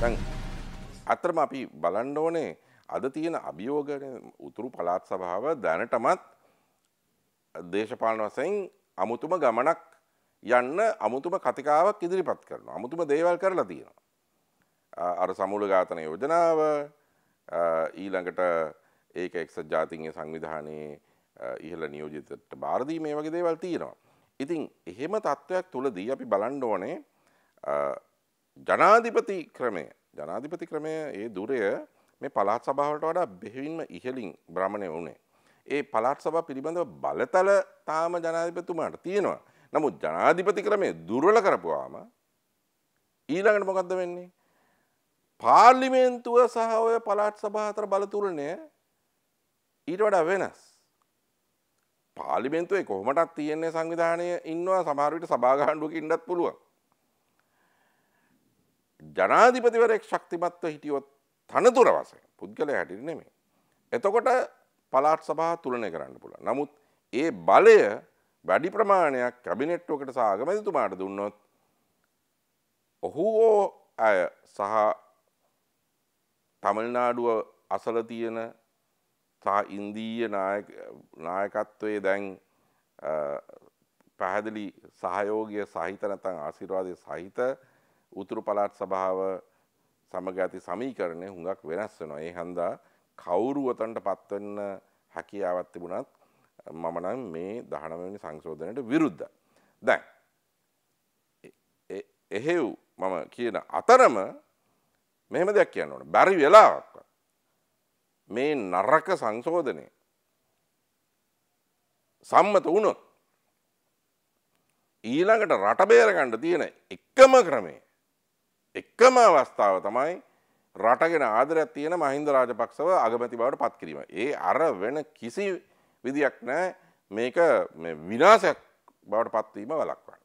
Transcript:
දැන් අතරම අපි බලන්න ඕනේ අද තියෙන අභියෝග උතුරු පළාත් සභාව දැනටමත් දේශපාලන වශයෙන් අමුතුම ගමනක් යන්න අමුතුම කතිකාවක් ඉදිරිපත් කරනවා. අමුතුම දේවල් කරලා තියෙනවා. අර සමූල ඝාතන යෝජනාව, ඊළඟට ඒක එක්සත් ජාතීන්ගේ සංවිධානයේ ඉහළ නියෝජිතට බාර දීම, මේ වගේ දේවල් තියෙනවා. ඉතින් එහෙම තත්ත්වයක් තුලදී අපි බලන්න ඕනේ ජනාධිපති ක්‍රමය. ජනාධිපති ක්‍රමය ඒ දුරය මේ පළාත් සභාවලට වඩා බෙහෙවින්ම ඉහළින් භ්‍රමණය වුණේ. ඒ පළාත් සභාව පිළිබඳව බලතල තාම ජනාධිපතිතුමාට තියෙනවා. නමුත් ජනාධිපති ක්‍රමය දුර්වල කරපුවාම ඊළඟට මොකද්ද වෙන්නේ? පාර්ලිමේන්තුව සහ ඔය පළාත් සභා අතර බලතුලනය ඊට වඩා වෙනස්. පාර්ලිමේන්තුවේ කොහොමටත් තියෙන්නේ සංවිධානය ඉන්නවා, සමහර විට සභා ගාණ්ඩුවක ඉන්නත් පුළුවන්. ජනාධිපතිවරයෙක් ශක්තිමත්ව හිටියොත් තනතුර වශයෙන්, පුද්ගලයා හැටියට නෙමෙයි. එතකොට පළාත් සභා තුලනය කරන්න පුළුවන්. නමුත් ඒ බලය වැඩි ප්‍රමාණයක් කැබිනට්ුවකට සහ අගමැතිතුමාට දුන්නොත් ඔහු අය සහ තමිල්නාඩුව අසල තියෙන සහ ඉන්දීය නායකත්වයේ දැන් පැහැදිලි සහයෝගය සහිත නැත්නම් ආශිර්වාදය සහිත උතුරු පළාත් සභාව සමග ඇති සමීකරණය හුඟක් වෙනස් වෙනවා. ඒ හන්දා කවුරු ඔතනට පත් වෙන්න හැකියාවක් තිබුණත් මම නම් මේ 19 වෙනි සංශෝධනයට විරුද්ධයි. දැන් එහෙව් මම කියන අතරම මෙහෙම දෙයක් කියන්න ඕන. බැරි වෙලාවක්වත් මේ නරක සංශෝධනය සම්මත වුණොත් ඊළඟට රට බේර ගන්න තියෙන එකම ක්‍රමය, එකම අවස්ථාව තමයි රට ගැන ආදරයක් තියෙන මහින්ද රාජපක්ෂව අගමැති බවට පත් කිරීම. ඒ අර වෙන කිසි විදියක් නැහැ මේක මේ විනාශයක් බවට පත්වීම වළක්වන්න.